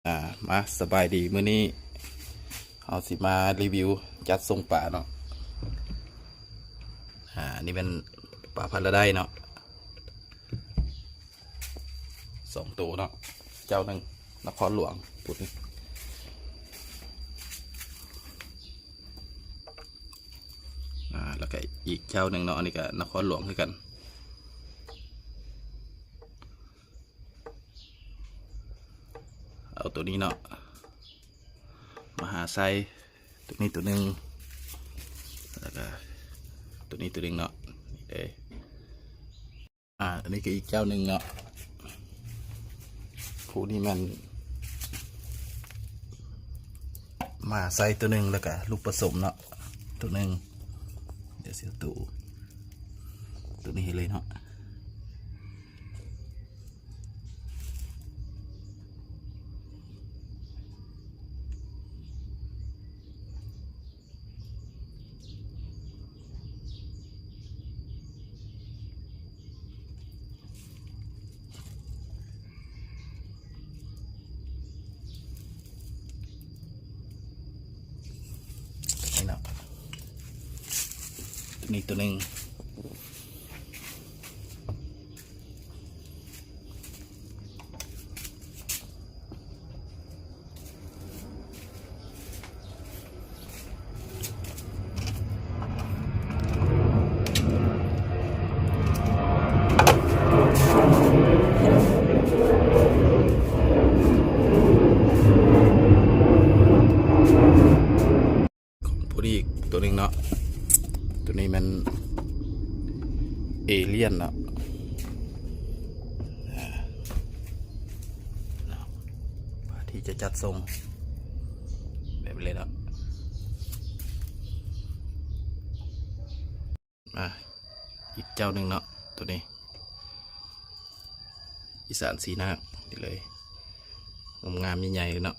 ອ່າ ມາ ສະບາຍດີ ມື້ນີ້ເຮົາຊິມາຣີວິວຈັດສົ່ງປາເນາະ. ອ່າ ນີ້ແມ່ນປາພາລາໄດເນາະ ສອງໂຕເນາະ ເຈົ້າໜຶ່ງນະຄອນຫຼວງພຸ້ນ ອ່າ ແລ້ວກະອີກເຈົ້າໜຶ່ງເນາະ ອັນນີ້ກະນະຄອນຫຼວງຄືກັນ. ເອົາໂຕນີ້ເນາະ ມະຫາໄຊ ໂຕນີ້ໂຕໜຶ່ງ ແລ້ວກະໂຕນີ້ໂຕໜຶ່ງເນາະ ນີ້ເດ້. ອ່າ ອັນນີ້ກະອີກເຈົ້າໜຶ່ງເນາະ ຄູ່ນີ້ແມ່ນມະຫາໄຊໂຕໜຶ່ງ ແລ້ວກະລູກປະສົມເນາະ ໂຕໜຶ່ງ. ດຽວຊິເອົາໂຕ ໂຕນີ້ໃຫ້ເລີຍເນາະ. ນີ້ເນາະ ໂຕນີ້ໂຕໜຶ່ງ. ຂອງຜູ້ນີ້ໂຕໜຶ່ງເນາະ ໂຕນີ້ແມ່ນເອລຽນເນາະ ອ່າ ເນາະ ພາທີ່ຈະຈັດສົ່ງແບບນີ້ເນາະ. ອ່າ ອີກເຈົ້າໜຶ່ງເນາະ ໂຕນີ້ອີສານສີນາກ ນີ້ເລີຍ ງາມໆ ໃຫຍ່ໆ ເລີຍເນາະ.